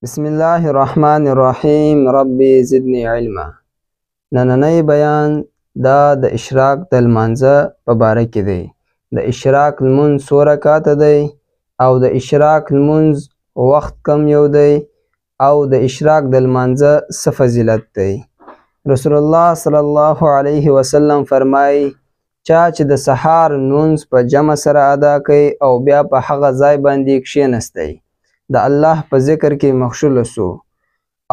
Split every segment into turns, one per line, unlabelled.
بسم الله الرحمن الرحیم. ربي زدني علما. نننی بیان دا د اشراق د لمانځه په باره کې دی. د اشراق لمونځ څو رکعته دی او د اشراق لمونځ وخت کم یو دی او د اشراق د لمانځه څه فضیلت دی. رسول الله صلی الله علیه وسلم فرمایي، چا چې د سهار لمونځ په جمع سره ادا کوي او بیا په هغه ځای باندې کښېنستی، د الله په ذکر کې مشغول سو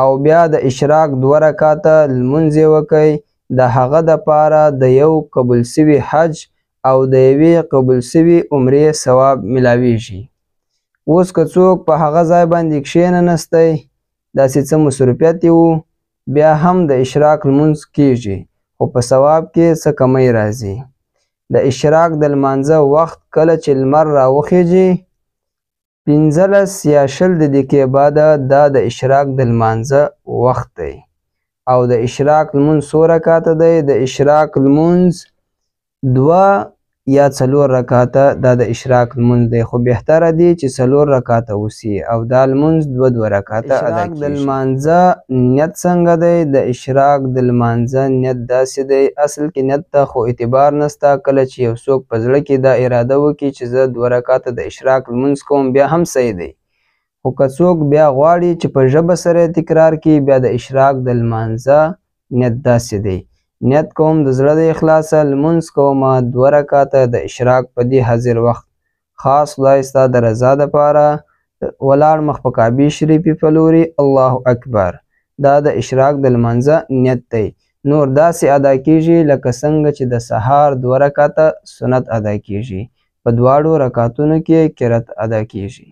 او بیا د اشراق 2 رکعته لمونځ یې وکړي، د هغه دپاره د یو قبول سوي حج او د یوې قبول سوي عمرې ثواب ملاویږي. اوس که څوک په هغه ځای باندې کښېننستی، داسې څه مصروفیت یې وو، بیا هم د اشراق لمونځ کیږي، خو په ثواب کې څه کمی راځي. د اشراق د لمانځه وخت کله چې لمر راوخیږي 15 یا 20 دقیقې بعد دا د اشراق د لمانځه وخت دی. او د اشراق لمونځ څو رکعته دی؟ د اشراق لمونځ 2 یا 4 رکعته دا د اشراق لمونځ دی، خو بهتره دی چې 4 رکعته وسی او دا لمونځ 2 2 رکعته ادا کیږي. د لمانځه نیت څنګه دی؟ د اشراق د لمانځه نیت داسې دی، اصل کې نیت ته خو اعتبار نسته. کله چې یو څوک په زړه کې دا اراده وکړي چې زه 2 رکعته د اشراق لمونځ کوم، بیا هم صحیح دی. خو که څوک بیا غواړي چې په ژبه سره تکرار کړي، بیا د اشراق د لمانځه نیت داسې دی: نیت کوم د زړه د اخلاصه لمونځ کوم 2 رکعته د اشراق په دې حاضر وخت، خاص خدای ستا د رضا دپاره، ولاړ مخ په کعبې شریفې په لوري، الله اکبر. دا د اشراق د لمانځه نیت دی. نور داسې ادا کیږي لکه څنګه چې د سهار 2 رکعته سنت ادا کیږي، په دواړو رکعتونو کې قرات ادا کیږي.